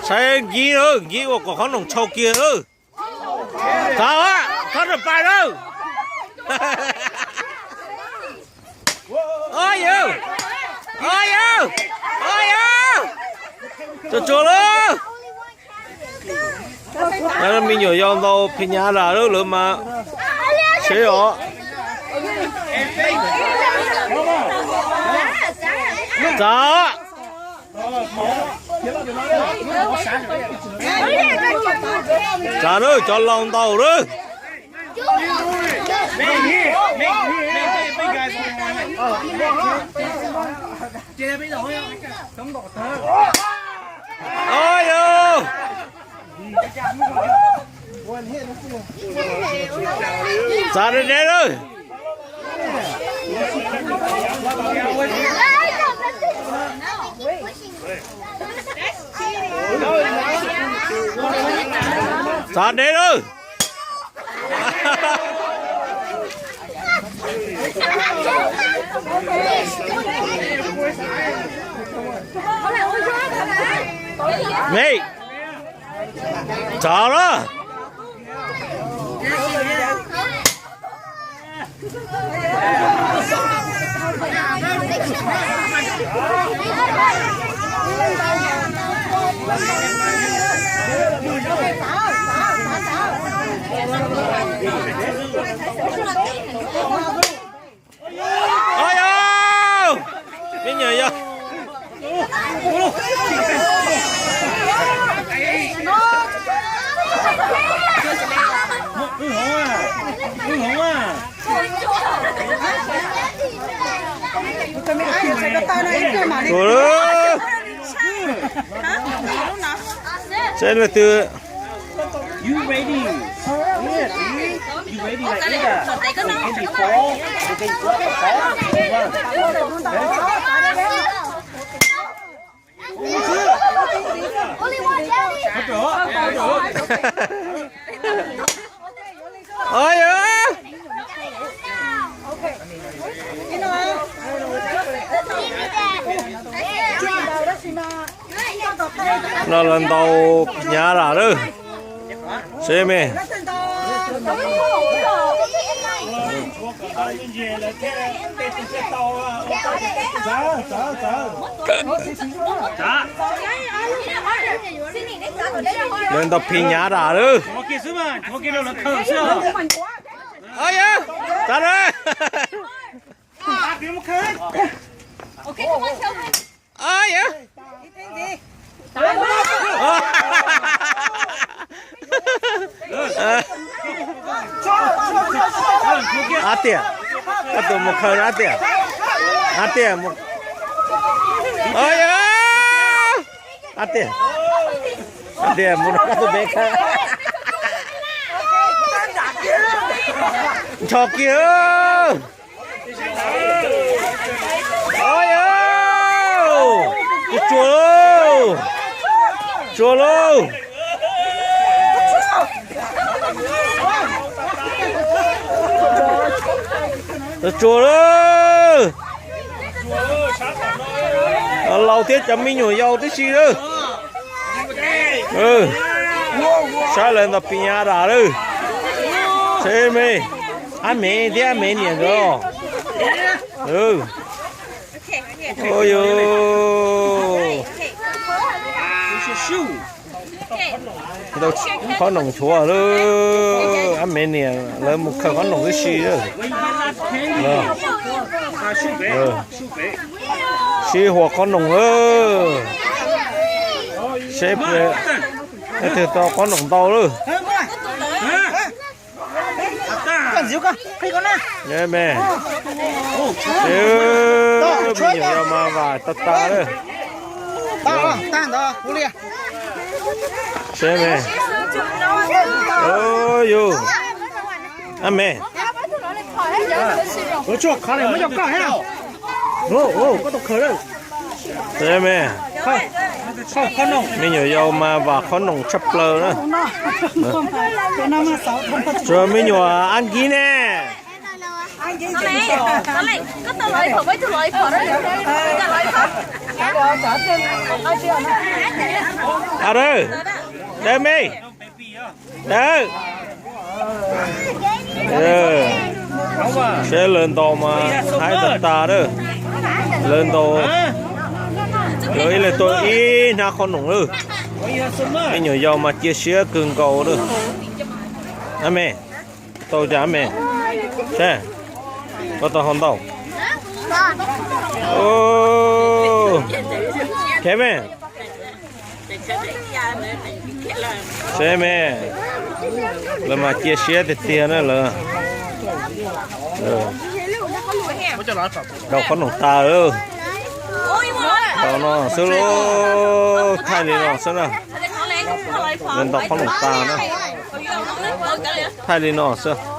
Saib nkib lawm, nkib ua kom qhob noom tshau kiag lawm. Txav, txhob rau pais lawm. Yawg, yawg, yawg, tsuag tsuag lawm. Me nyuam yaus ntaus phis nyas dam lawm, lawv mas seb os. Txav. Txav lawm, cov laus ntaus lawm. Au yau. Txav deb deb lawm. Txav deb lawm. Txav lawm. Au yau. Me nyuam yaus. Ua lawm. Seb leej twg. You ready? Good. See? You ready like Ada? So Andy fall, and then you grab the ball and you run. Good. Oi. No los ntaus hnyav lawm. Seb me. Lawv ntaus phim hnyav lawm. Txav lawm. Ab tiag, koj tus mus khaws ab tiag, ab tiag, ab tiag, ab tiag mus rau koj tus pem khaws. Ncho kiag. Ua yau, tsuag lauj, tsuag lauj, tsuag lauj. Laus thiab cov me nyuam yaus tib si lawm. Saib lawv ntaus phim hnyav lawm. Seb me, ab me thiab ab me niam nkawd. Ua yau, tau qhob noom nchuav lawm. Ab me niam lawv mus khaws qhob noom tib si lawm. Sib huas qhob noom lawm. Seb leej twg tau qhob noom ntau lawm. Me, me nyuam yaus mas vam tag tag lawm. Seb me. Yus, ab me. Seb me. Me nyuam yaus mas vam qhob noom tshaj plaws na. Tsuas me nyuam ab nkib ne. A dawb, dawb me, dawb. Saib lawv ntaus mas haib tas tas lawm. Lawv ntaus, lawv ib leeg tua ib hnab qhob noom lawm. Me nyuam yaus mas cia siab kawg nkaus lawm. A me, tau cas me? Saib, koj tau hau ntau. Khev me. Saib me, lawv mas cia siab tiag tiag na lawv. Ntaus qhob noom tas lawm. Ntaus no xwb lauj, thaij li no xwb na. Lawv ntaus qhob noom tas na. Thaij li no xwb.